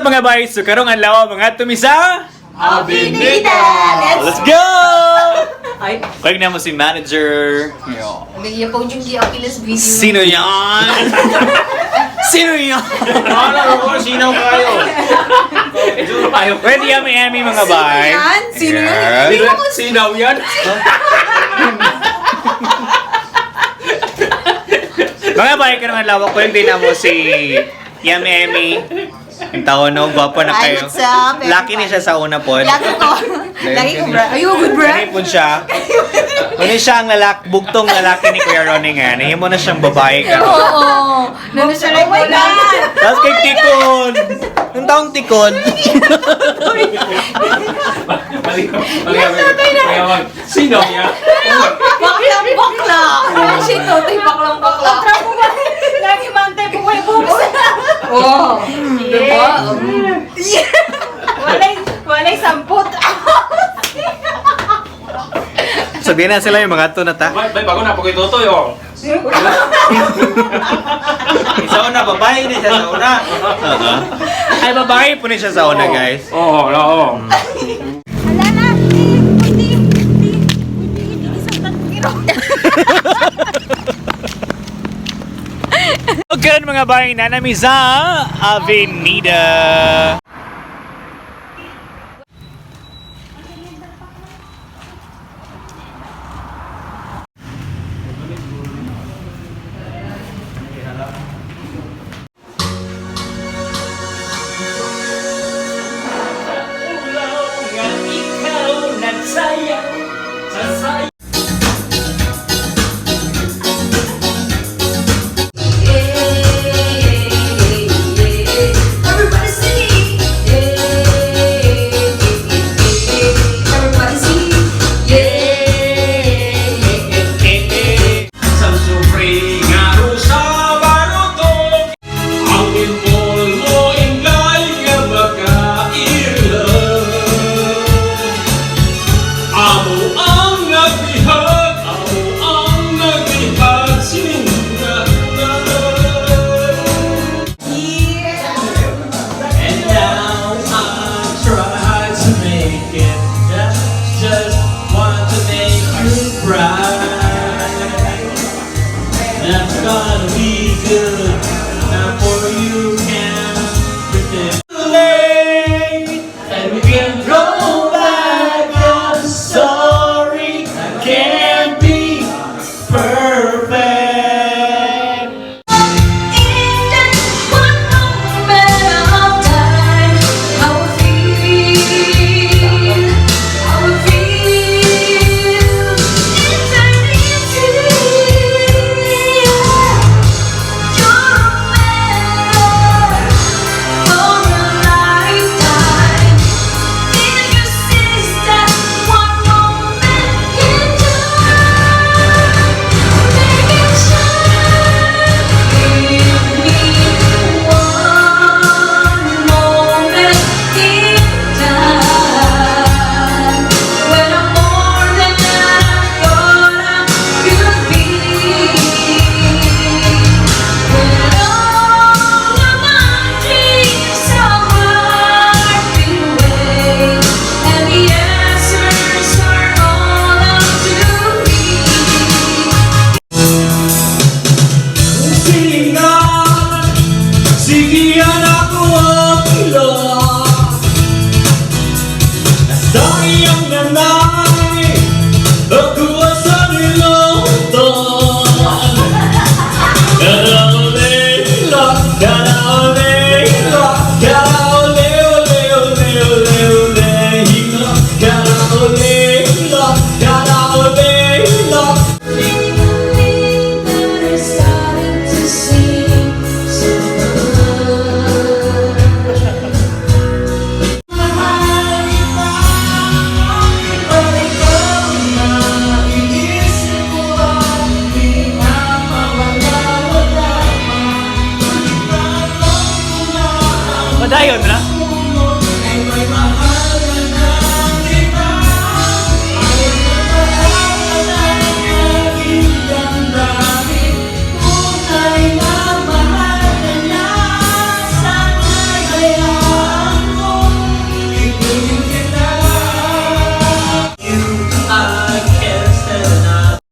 Mga bay? So karong adlaw mga tumisa. Avenida! Let's go! Ay. Kaya na mo si manager. Bigyan po yung Achilles video. Sino yan? Sino yan? Ano ko, sinaw kayo. Ready yummy yummy, mga bay. Sino yan? Sino yan? Yes. Sino mo? Sinaw yan? Mga bay, karong adlaw ko yung mo si Yummy Emmy. Ang taon no, gwapo na Ay, kayo. what's up, Lucky ni siya sa una po. Lagi ko. Lagi ko, bro. Ayun, good bro. Kani po siya. Kani siya ang lalak, bugtong lalaki ni Kuya Ronnie nga. Nahimo na siyang babae ka. Oo. Nano siya like, oh my God! Tapos kay Tikon. Ang taong Tikon. Mali, mali kami. Sinaw yan? Baklang bakla! Parang siya totoy baklang bakla. Lagi mantay po kayo books. Oo. Diba? Walay, walay sampot. Sabihin na sila yung mga to na ta. Bay, bay, bago na po kayo tutoy, oh. Sa una, babae ni siya sa una. Ay, babae po ni siya sa una, guys. Oo, oo. Ala na, hindi, hindi, hindi, hindi, isang tatlo. Okay, mga bay, nanami sa Avenida.